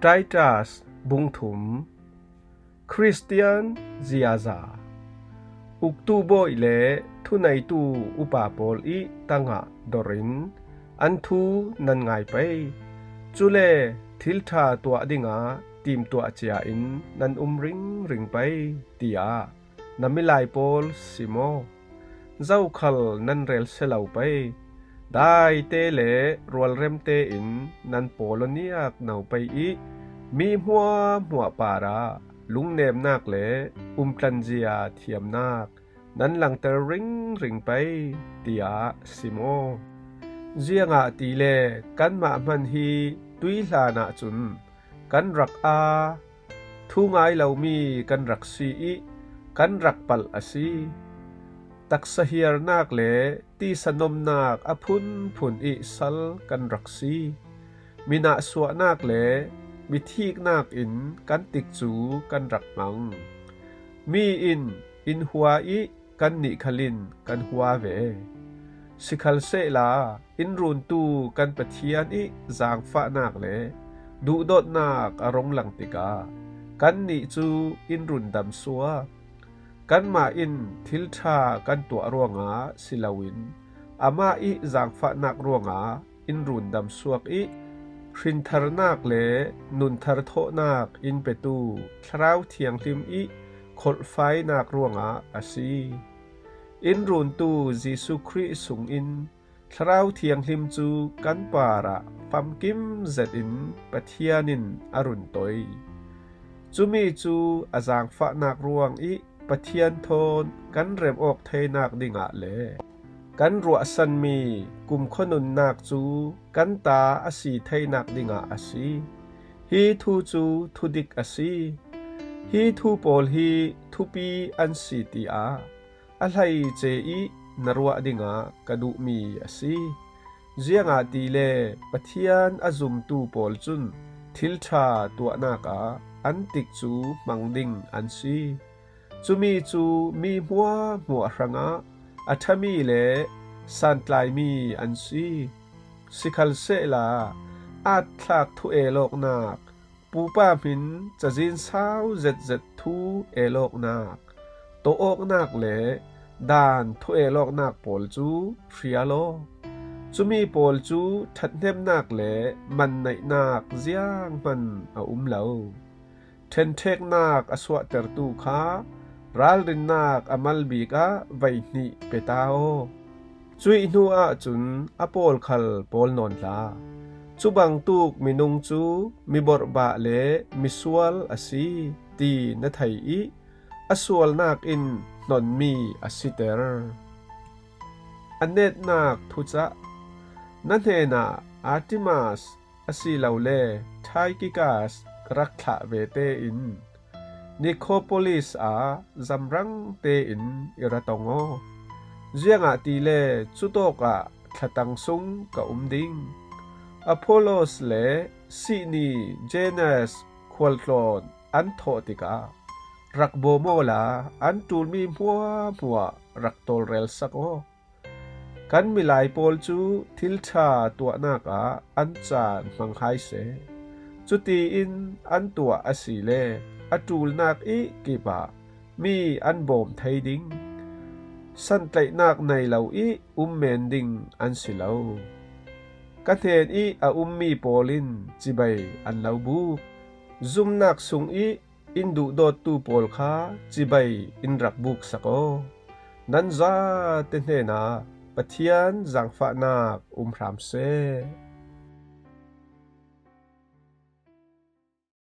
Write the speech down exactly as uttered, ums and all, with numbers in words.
Titus bung thum. Khristian ziaza, uktu bawi le thuneitu upa pawl ih tangah dorin an thu nan ngai pei. Cule thil ṭha tuah dingah timtuah cia-in nan um ringring pei, tiah na milai pawl sim aw. Zokhal nan rel sia lo pei. Daite le rualremte in nan pawl aw niak no pei ih, mi hmuahhmuah parah lungnemnak le umtlanzia thiamnak nan langter ringring pei, tiah sim aw. Ziangahtile kanmah hman hi tuihlan ahcun kan rak aa, thu ngai lomi kan rak si ih, kan rak palh a si. Taksa hiarnak le tisa nomnak a phunphun ih sal kan rak si. Minahsuahnak le mithiknak in kan tikcu kan rak hmang. Mi in in hua ih, kannih khal in kan hua ve. Sikhalsehla in runtu kan Pathian ih zaangfahnak le duhdawtnak a rung lang tikah kannih cu in rundam suak. Kanmah in thil ṭha kan tuah ruangah si loin amah ih zaangfahnak ruangah in rundam suak ih, hrintharnak le nunthar thawhnak in petu Thlarau Thianghlim ih kholhfainak ruangah a si. In runtu Jesuh Khrih sungin Thlarau Thianghlim cu kan parah famkim zetin Pathian in a run toi. Cumi cu a zaangfahnak ruang ih Pathian thawn kan rem awk theinak dingah le kan ruahsanmi kumkhua nunnak cu kan ta a si theinak dingah a si. Hi thu cu thudik a si. Hi thu pawl hi thupi an si, tiah a hleice ih na ruah dingah ka duhmi a si. Ziangahtile Pathian a zumtu pawl cun thil ṭha tuahnak ah an tikcu hmang ding an si. Cumi cu mi hmuahhmuah hrangah a ṭhami le santlaimi an si. Sikhalsehla, atthlak thu-elawknak, pupa hmin cazin sau zetzet thu-elawknak, tawh-awknak le daan thu-elawknak pawl cu hrial aw. Cumi pawl cu ṭhathnemnak le manneihnak zianghman a um lo. Ṭhenṭheknak a suahtertu kha ralrinnak a mal bikah veihnih pe ta aw. Cuih hnu ahcun a pawl khal pawl nawn hlah. Cubangtuk minung cu miborhbah le misual a si, ti na thei ih a sualnak in hnonmi a siter. A netnak thucah. Na hnenah Artemas asilole Tykikas ka rak thlah ve tein Nikhopolis ah zamrang tein i ra tong aw. Ziangahtile cutawkah thlatang sung ka um ding. Apollos le sihni Zenas khualtlawn an thawh tikah rak bawm awla an ṭulmi hmuahhmuah rak tawlrelsak aw. Kan milai pawl cu thil ṭha tuahnak ah an caan hmang hai seh. Cutiin an tuah asile a ṭulnak ih kipah mi an bawm thei ding. Santlaihnak nei lo ih um men ding an si lo. Ka hnen ih a ummi pawl in cibai an lo buk. Zumnak sung ih in duhdawttu pawl kha cibai in rak buksak aw. Nan zate hnenah Pathian zaangfahnak um hram seh.